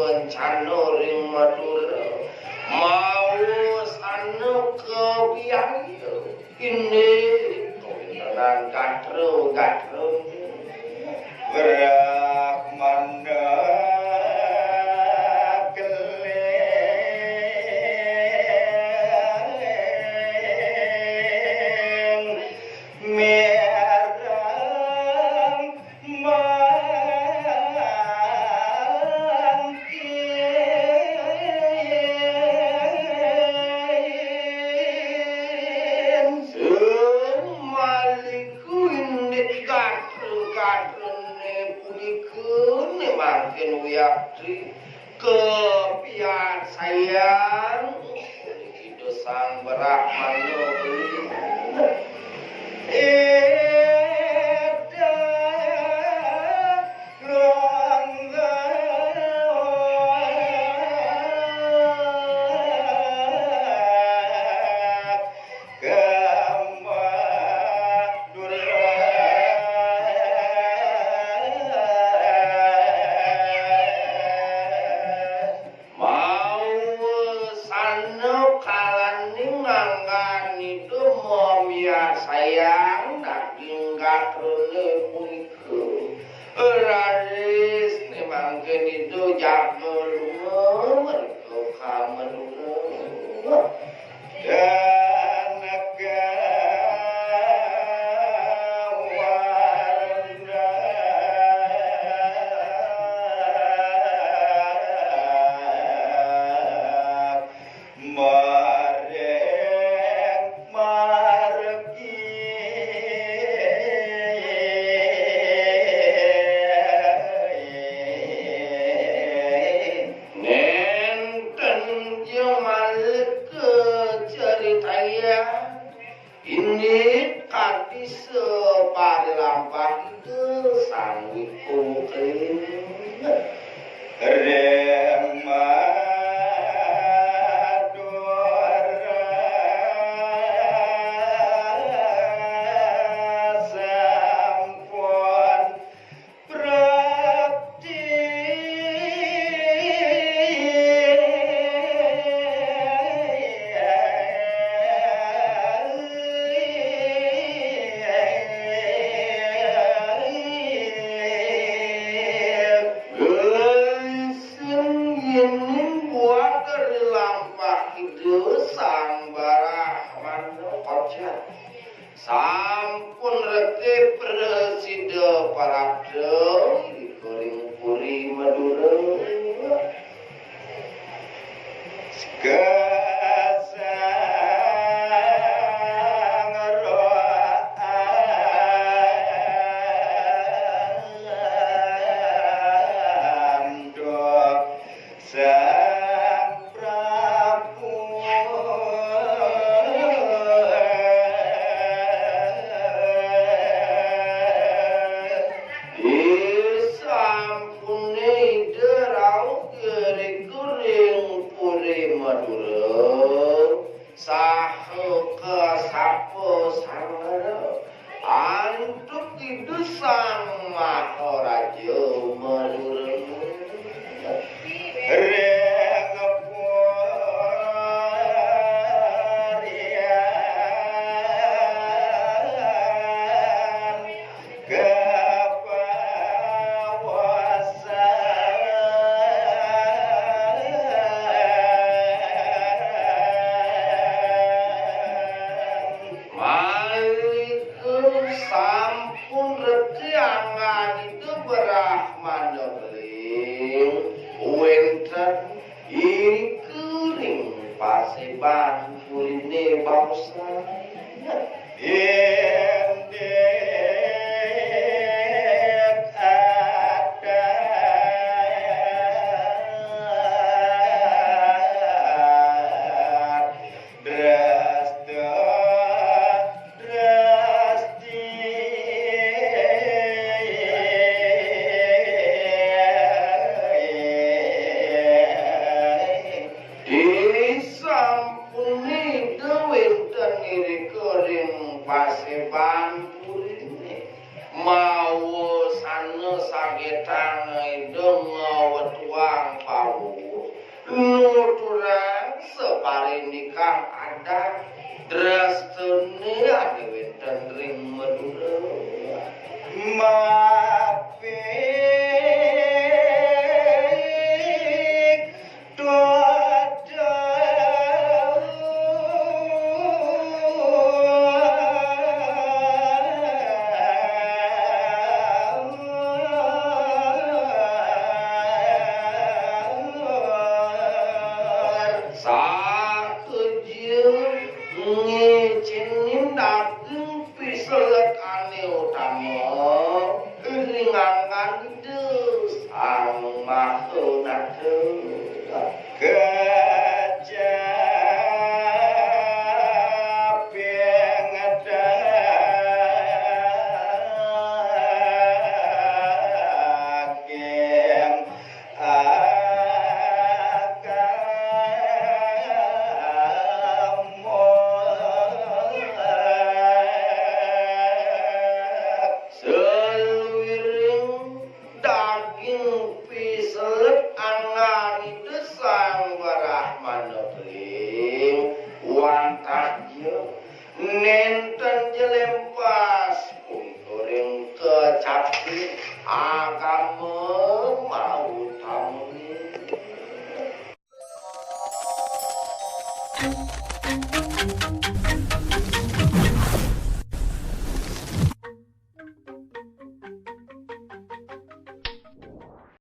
Bencana ring Madura mau sana kebiaya ini kawintenan katro katro Brahmana keling merang mangkin wiyakti kepian sayang itu sang Brahmana sayang daging gatrone punika raris ne mangken itu jaga lunga mereka kamadura dan ini kanthi separilampah itu sang wiku sampun reke presida parabda ring puri Madura antuk itu sang Maharaja Madura. Sampun reti angan itu Paseban purine bangsa. Endek ada drasta drasti. Disampuni dewenten irika ring paseban purine. Mawa sana sagetang ida ngawetuang pawuh. Nuturang separindikan adat drastane ane wenten ring Madura. Mapik dodo.